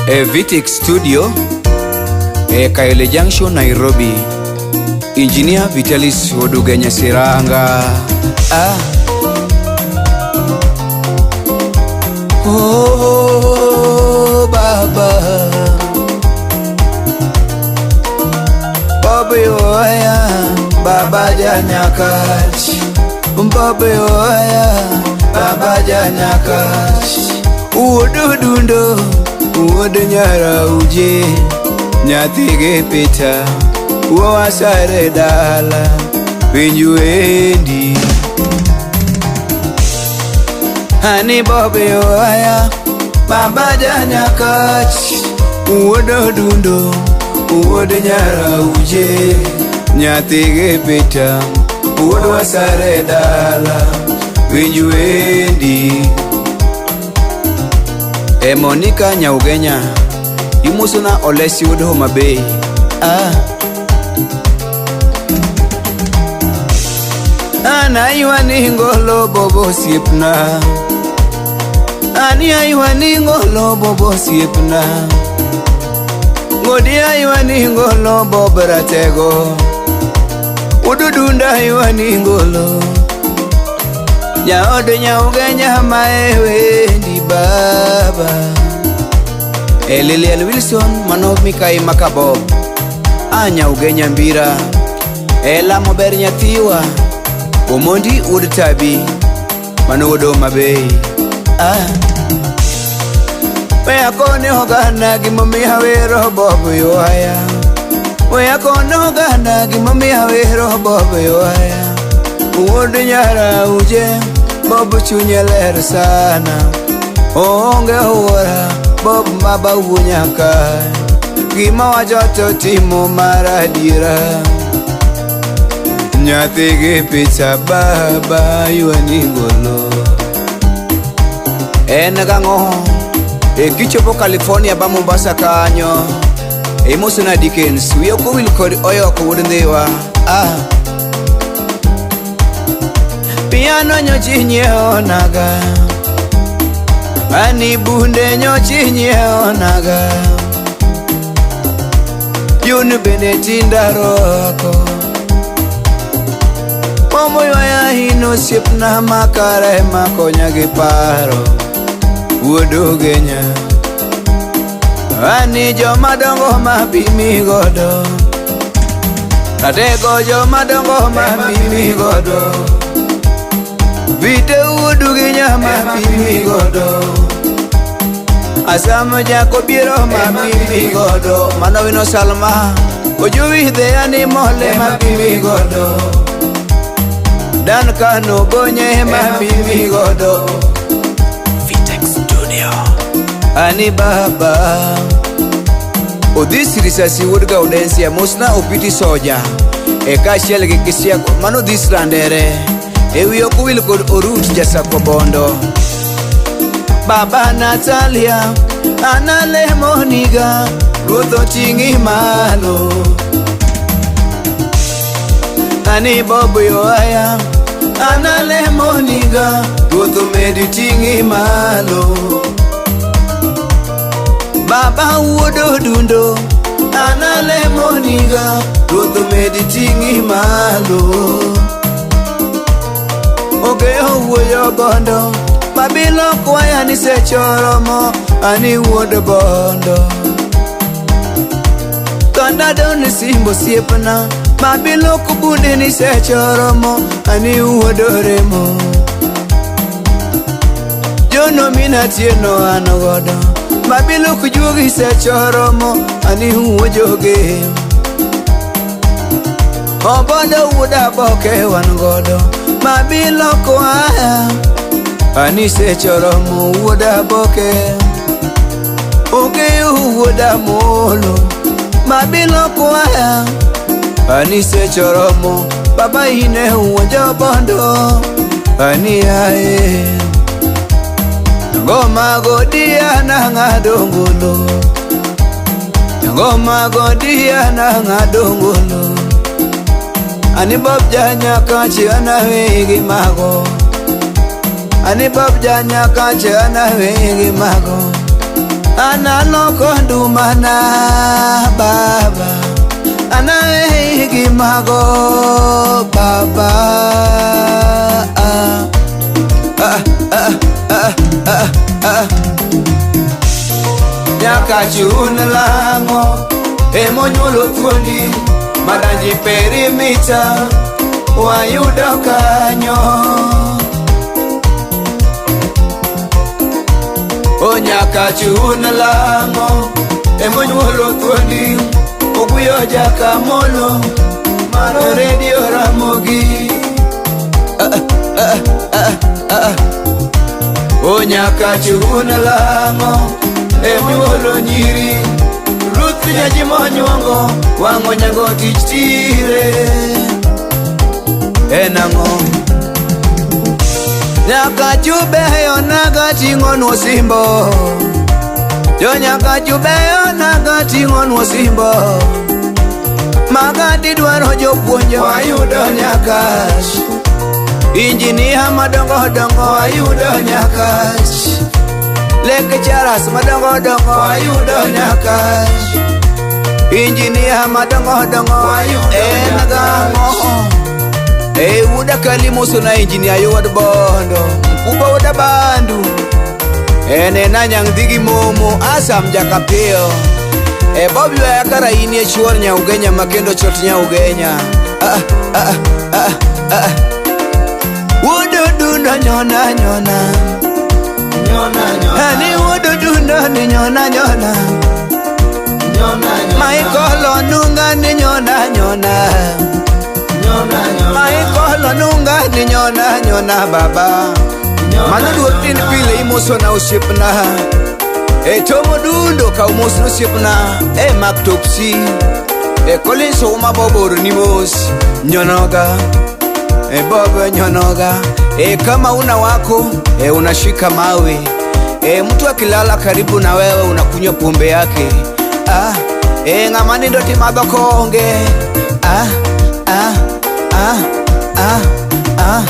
E Vitic Studio e Kayole Junction, Nairobi. Engineer Vitalis Odugenya Siranga. Ah. Oh, baba. Baba yoya, baba janyakach. Baba yoya, baba janyakach. Wuod Odundo, wuod Nyarauje, nyathi gi Peter, wuowa sare dala, winj wendi. Ani Bob yoya, baba janyakach, wuod Odundo, wuod Nyarauje, nyathi gi Peter, wuod Wasare dala, winj wendi. E Monica Nyaugenya, imosona Olesi wuod Homa Bay. Ah. An aywa ni ngolo bobo osiepna. Ani aywa ni ngolo bobo osiepna. Ngodi aywa ni ngolo bob ratego. Ududunda aywa ni ngolo. Nyaod Nyaugenya maewendi baba. E Lilian Wilson mano mikai makabob. A Nyaugenya mbira. E lamo ber nyathiwa. Omondi wuod Tabi. Mano wuod Homa Bay. Ah. We akone oganda gimomiyo awero Bob ywaya. We akone oganda gimomiyo awero Bob ywaya. Wuod Nyarauje, Bob chunye ler sana. Oonge wuora, Bob maba wuo nyaka. Gima wacho to timo mar adiera. Nyathi gi picha baba ywani golo. En gang'o? E kichopo California ba Mombasa kanyo. Imosona Dickens, wiya ok owil kod Oyoko wuod Ndhiwa. Ah. Piano nyochi nyiewonaga. Ani bunde nyochi nyiewonaga. Yun bende tinda rwako. Momo ywaya in osiepna makare makonya gi paro. Wuod Ugenya. Ani joma dongo mapimi godo. Ratego joma dongo mapimi godo. Vite wuod Ugenya mapimi godo. Asam Jakobiero mapimi godo. Mano wino Salma. Ojuwi the animal mapimi godo. Dan Kano gonye mapimi godo. Vitex Studio. Ani baba Odhis risasi wuod Gaudensia mosna Opiti Soja e kaachiel gi Kisiako mano Odhis Randere e wi ok owil kod Orut Jasakwa Bondo. Baba Natalia analemoniga Ruoth oting'i malo. Ani Bob Yoaya analemoniga Ruoth omedi ting'i malo. Baba wuod Odundo analemoniga Ruoth omedi ting'i malo. Ogeyo wuoyo Bondo Mabilo kwaya ni sechoromo ani wuod Bondo. Kanda don simbo osiepna Mabilo kubunde ni sechoromo ani wuod Oremo. Jono mina tieno an godo Mabilo kujuogi sechoromo ani wuo joge. Obondo wuod Aboke wan godo Mabilo kwaya ani sechoromo wuod Aboke. Ogeyo wuod Amolo Mabilo kwaya ani sechoromo baba ine wuonjo Bondo ani ae. Ngoma godia na ng'ado ngolo. Ngoma godia na ng'ado ngolo. Ani Bob janyakachi ana wegi mago. Ani Bob janyakachi ana wegi mago. Analoko ndumana baba, anawe gimago baba. Ah, ah, ah, ah, ah, ah. Nyaka chun lang'o emonyuolo thuondi madanji perimita wayudo kanyo. O nyaka chun lang'o emonyuolo thuondi oguyo jakamolo mano redio Ramogi. O nyaka chun lang'o emnyuolo nyiri Ruth nyajimonyuongo wang'o nyago tich tire. En ang'o? Nyaka chubeyo naga ting'onwa simbo. Jo nyaka chubeyo naga ting'onwa simbo. Magadi dwaro jopuonj wayudo Nyakach. Injinia madongo dongo wayudo Nyakach. Lecturers madongo dongo wayudo Nyakach. Injinia madongo dongo wayudo en gang'o? E wuda kalimoso na injinia yowad bondo mkubwa wuda bandu ene nanyang' dhi gi momo asam jakapiyo e bob ywaya kara in e chuor nyaugenya ma kendo chot nyaugenya. Ah, ah, ah, ah. Wuodo dundo nyona nyona. Nyona nyona. Ani wuodo dundo ni nyona nyona. Nyona nyona. Michael Onunga ni nyona nyona. Nyona nyona. Michael Onunga ni nyona nyona baba. Nyona, Mano duok tin nyona. pile imoso na osiepna. E tomo dundo ka umos osiepna. E Mark Topsy. E Collins Ouma Bob ni mos. Nyonoga. E Bob nyonoga. E kama una wako, e unashika mawe. E mtu akilala karibu na wewe unakunywa pombe yake. Ah, e ng'ama nindo timadho konge. Ah, ah, ah, ah, ah.